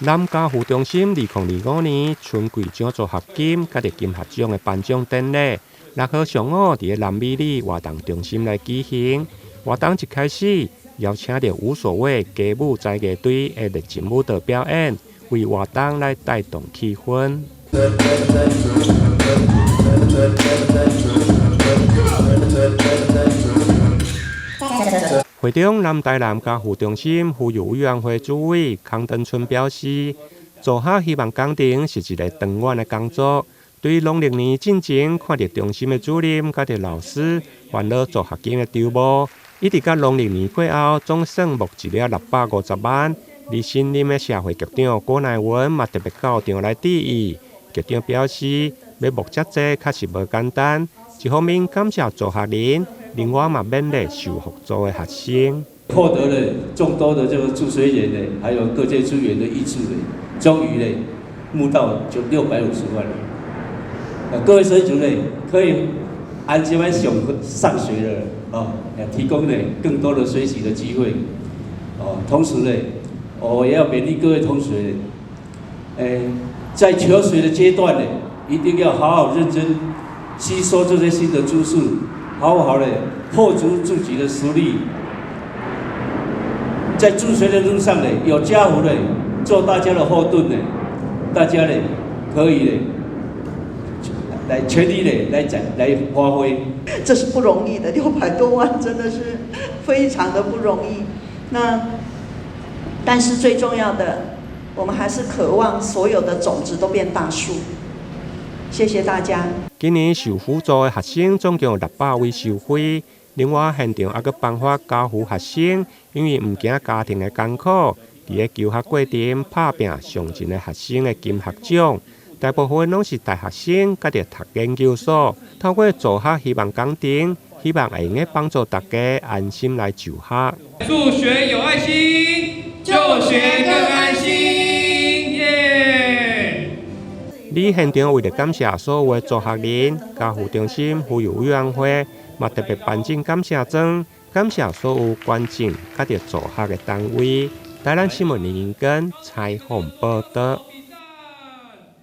南家扶中心2025年春季獎助學金佮著金學獎的頒獎典禮，6號上午佇咧南美里活動中心來舉行。活動一開始，邀請著無所謂街舞才藝隊的熱情舞蹈表演，為活動來帶動氣氛。會中南台南家扶中心婦幼委員會主委康登春表示，助學希望工程是一个長遠的工作。對農曆年進前看著中心的主任佮著老師煩惱助學金的籌募，一直到農曆年過後，總算募集了650萬。而新任的社會局長郭乃文嘛特別到場來致意。局長表示，欲募遮濟確實無簡單，一方面感謝助學人，另外嘛勉勵受扶助的學生。獲得了眾多的這個助學員呢，還有各界資源的挹注呢，終於呢募到就650萬了。各位學子呢，可以安心上上學了啊，提供呢更多的學習的機會。哦，同時呢，我也要勉勵各位同學，在求學的階段呢，一定要好好認真吸收這些新的知識，好好的厚築自己的實力。在助學的路上呢，有家扶呢，做大家的後盾呢，大家呢可以呢來全力的來展來發揮。這是不容易的，600多萬真的是非常的不容易。那但是最重要的，我們還是渴望所有的種子都變大樹。謝謝大家。今年受輔助的學生總共有600位受惠，另外現場猶閣頒發家扶學生，因為毋驚家庭的艱苦，佇咧求學過程拍拚上進的學生的金學獎。大部分攏是大學生，佮著讀研究所，透過助學希望工程，希望會用得幫助大家安心來就學。助學有愛心，就學更安心，耶！佇現場為著感謝所有的助學人、家扶中心、婦幼委員會，嘛特別頒贈感謝狀，感謝所有捐贈佮著助學的單位。台南新聞林英根採訪報導。